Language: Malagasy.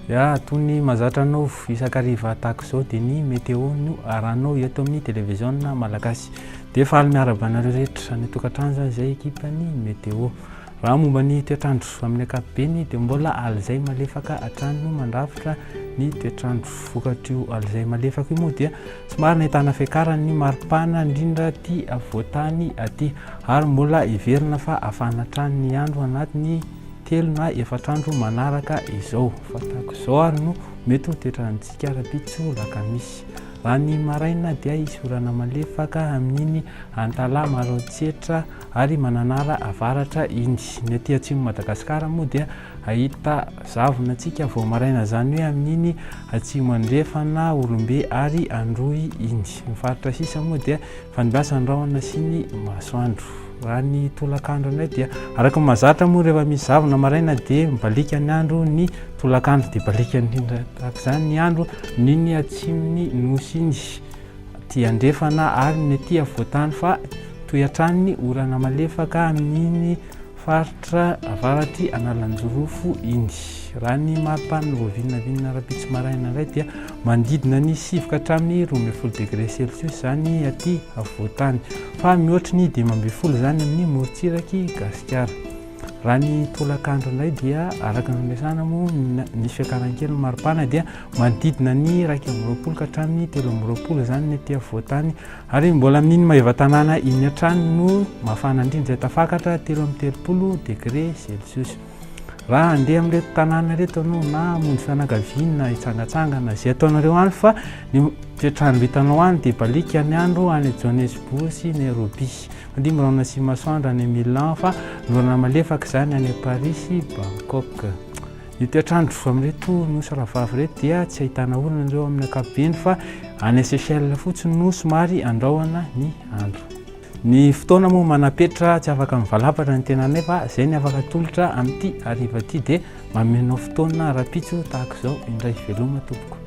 Ya, toy ny mahazatra anao isan-kariva tahaka izao dia ny météo no arahanao eto amin'ny televiziona malagasy. Dia faly miarahaba anareo rehetra any an-tokantrano izany izay ekipan'ny météo. Raha momba ny toetr'andro amin'ny ankapobeny dia mbola alizay malefaka hatrany no mandrafitra ny toetr'andro. Vokatr'io alizay malefaka io moa dia somary nahitana fiakarany ny maripana indrindra aty afovoan-tany aty ary mbola heverina fa hafana hatrany ny andro anatin'ny telo na efatr'andro manaraka izao. Fa tahaka izao ary no mety ho toetrantsika rahampitso alakamisy. Raha ny maraina dia hisy orana malefaka amin'iny Antalaha, Maroantsetra ary Mananara avaratra iny. Ny aty atsimon'i Madagasikara moa dia hahita zavona antsika vao maraina izany hoe amin'iny atsimo andrefana, Olombe ary Androy iny. Ny faritra sisa moa dia Fandraisany rahona sy ny masoandro. Raha ny tolakandro indray dia araka ny mahazatra moa rehefa misy zavona maraina dia mibaliaka ny andro ny tolakandro dia baliaka indrindra tahaka izany ny andro n'iny atsimon'ny nosy iny aty andrefana ary ny aty afovoan-tany fa toy hatrany ny orana malefaka amin'iny Faritra avaratr'i Analanjirofo iny. Raha ny maripana voavinavinana rahampitso maraina indray dia manodidina ny sivy ka hatramin'ny 12 degré celsius izany aty afovoan-tany fa mihoatry ny 15 izany amin'ny morontsirak'i Gasikara. Raha ny tolakandro indray dia araka ny noresahana moa nisy fiakarany kely ny maripana dia manodidina ny 21 ka hatramin'ny 23 izany ny aty afovoan-tany Ary mbola amin'iny Maevatanàna iny hatrany no mafana indrindra izay tafakatra 33 degré celsius. Raha handeha amin'ireto tanàna ireto ianao na hamonjy fianakaviana na hitsangatsangana izay ataonareo any fa ny toetr'andro hitanao any dia baliaka ny andro any Johannesburg sy Nairobi. Mandimby rahona sy masoandro any Milan fa ny orana malefaka izany any Paris sy Bangkok. Ny toetr'andro amin'ireto nosy rahavavy ireto dia tsy ahitana olana ireo amin'ny ankapobeny fa any Seychelles fotsiny no somary andrahona ny andro. Ny fotoana moa manam-petra tsy afaka mivalapatra ny tenanay fa izay ny afaka atolotra amin'ity hariva ity dia manome anao fotoana rahampitso tahaka izao indray. Veloma tompoko.